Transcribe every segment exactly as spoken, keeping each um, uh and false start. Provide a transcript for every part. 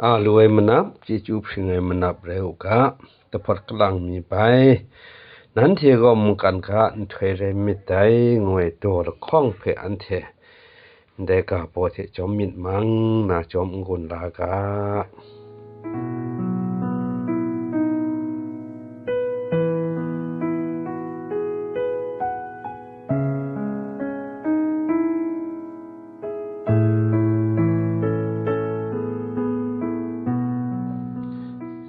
A lu ai manap, chyeju hpring ai manap rai u ga, kahpawt kalang mi bai, nanhte gaw mungkan ga nhtoi rai myit dai, ngu ai daw lahkawng hpe anhte ndai ga baw hte jawm myit mang na jawm n-gun la ga.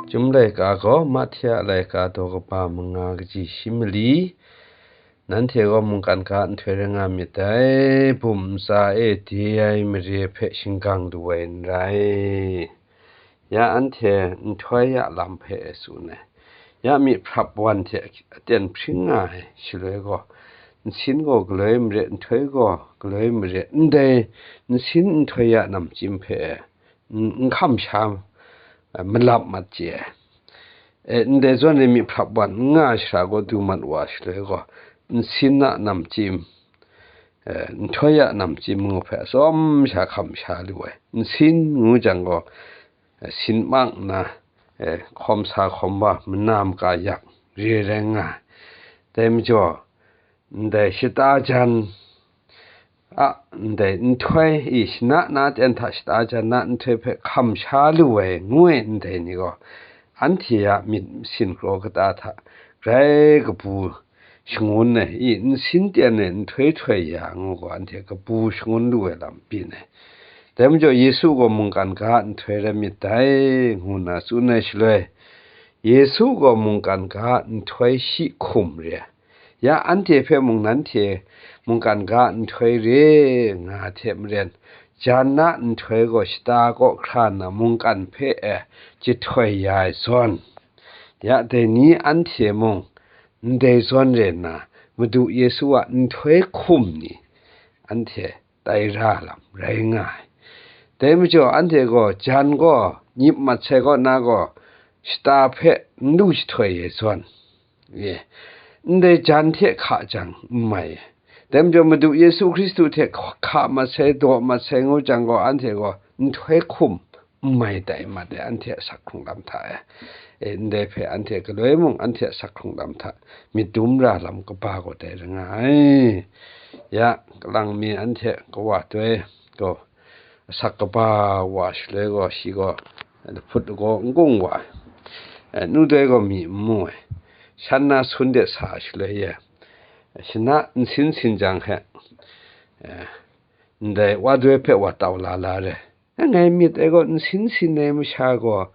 Chyum laika gaw Mahte a laika daw kaba manga kaji shi mali, nanhte gaw mungkan ga nhtoi rai nga myit dai, bum ntsa e de ai mare hpe shinggang lu ai n rai. Ya anhte nhtoi a lam hpe e tsun ai. Ya myit hprap wan hte aten hpring nga ai, shaloi gaw, nsin gaw galoi marit, nhtoi gaw galoi marit, ndai nsin nhtoi a namchyim hpe e n, n hkam sha, eh, malap mat chye ai. Eh, ndai zawn e myit hprap wan n nga ai shara gaw du mat wa shaloi gaw, nsin a namchyim, eh, nhtoi a namchyim ngu hpe atsawm sha hkam sha lu ai. Nsin ngu jang gaw, eh, sin mang nna, eh, hkawm sa hkawm wa, mana maka yak re rai nga ai. Dai majaw, ndai shata jan a, ndai nhtoi, i, shana na ten hta shata jan na nhtoi hpe hkam sha lu ai, ngu ai ndai ni gaw, anhte a myit masin kraw kata hta grai kabu shangun ai, i, nsin ten e nhtoi htoi ya ngu gaw, anhte kabu shangun lu ai lam byin ai. Dai majaw, Yesu gaw mungkan ga nhtoi rai myit dai, ngu nna tsun ai shaloi, Yesu gaw mungkan ga nhtoi shi hkum re ai. Ya anhte hpe mung nanhte mungkan ga nhtoi re nga ai hte maren, jan na nhtoi gaw shata kaw hkra nna mungkan hpe e jahtoi ya ai zawn, ya dai ni anhte mung ndai zawn rai nna, Madu Yesu a nhtoi hkum ni anhte tai ra lam rai nga ai. Dai majaw, anhte gaw jan gaw nyip mat sai kaw na gaw, shata hpe n lu jahtoi ai zawn, e, ndai jan hte hka jang n mai ai. Dai majaw, Madu Yesu Hkristu hte hka mat sai, daw mat sai ngu jang gaw, anhte gaw nhtoi hkum n mai tai mat ai, anhte a asak hkrung lam hta e. E, ndai hpe anhte galoi mung anhte a asak hkrung lam hta myit dum ra lam kaba gaw dai rai nga ai. Ya, kalang mi anhte kawa doi gaw, asak kaba wa shaloi gaw, shi gaw lahput lagaw n gung wa ai. E, nu doi gaw mi n mu ai. Shan na sun de sa shaloi e, shana nsin sin jang hte, e, ndai wa doi hpe wa tau la la re. Ngai myit ai gaw nsin sin ai masha gaw,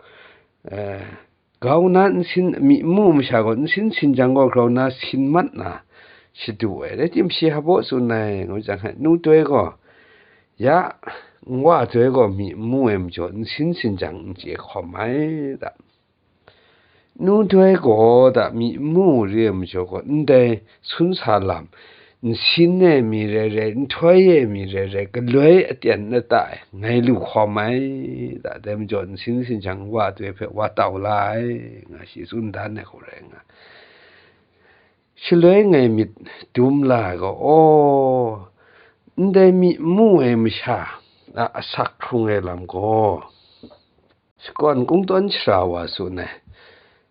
e, grau na nsin, mi n mu masha gaw nsin sin jang gaw grau na sin mat na shadu ai. Rai timung, shi hpa baw tsun ai ngu jang hte, nu doi gaw, ya, nwa doi gaw mi n mu ai majaw, nsin sin jang n chye hkawm ai da. Nu doi gaw da mi n mu re ai majaw gaw, ndai sun sa lam, nsin e mi rai rai, nhtoi e mi rai rai, galoi aten lata e ngai lu hkawm ai da, dai majaw nsin sin jang wa doi hpe wa tau la ai, nga shi tsun dan ai hku rai nga. Shaloi ngai myit dum la ai gaw, aw, ndai mi n mu ai masha a asak hkrung ai lam gaw, shakawn kungdawn shara wa tsun ai,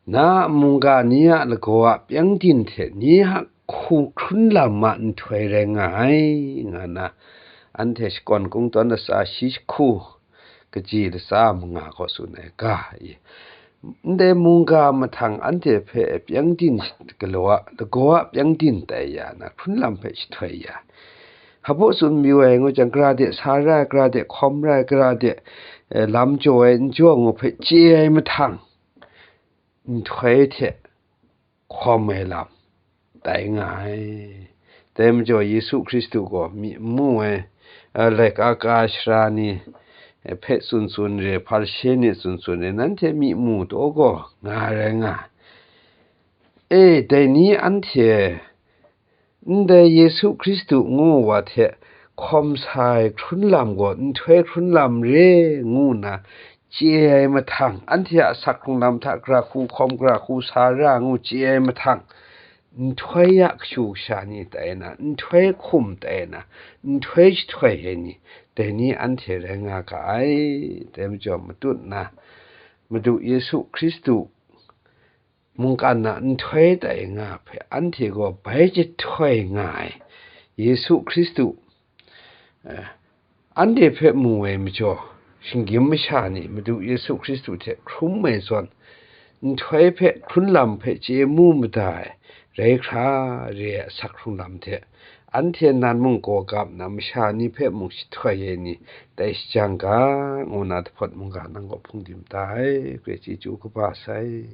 na a mungga ni a lagaw a pyengdin hte ni a hku hkrun lam a nhtoi rai nga ai, nga na, anhte shakawn kungdawn latsa shi jahku kaji latsa manga gaw tsun ai ga i, ndai mungga mahtang anhte hpe pyengdin galaw a, lagaw a pyengdin tai ya na, hkrun lam hpe jahtoi ya, hpa baw tsun mayu ai ngu jang, gara de sa ra ai, gara de hkawm ra ai, gara de, eh, lam jaw ai, n jaw ai ngu hpe chye ai mahtang, nhtoi hte hkawm ai lam tai nga ai. Dai majaw Yesu Hkristu gaw mi n mu ai, eh, laika ka shara ni, eh, hpe tsun tsun re, Hparishe ni tsun tsun re, nanhte mi mu taw gaw nga rai nga ai. E, dai ni anhte ndai Yesu Hkristu ngu wa hte hkawm sa ai hkrun lam gaw nhtoi hkrun lam re ngu nna chye ai mahtang, anhte a asak hkrung lam hta gara hku hkawm, gara hku sa ra ngu chye ai mahtang, nhtoi a kashu kasha ni tai na, nhtoi hkum tai na, nhtoi jahtoi ai ni dai ni anhte rai nga ga ai. Dai majaw, matut nna Madu Yesu Hkristu mungkan na nhtoi tai nga hpe anhte gaw bai jahtoi nga ai. Yesu Hkristu, eh, anhte hpe mu ai majaw, shinggyim masha ni Madu Yesu Hkristu hte hkrum ai zawn, nhtoi hpe hkrun lam hpe chye mu mada ai, rai hkra re ai asak hkrung lam hte, anhte nan mung gaw gap nna masha ni hpe mung jahtoi ai ni tai shajang ga, ngu na, dahpawt mungga nang kaw hpung dim da ai, grai chyeju kaba sai.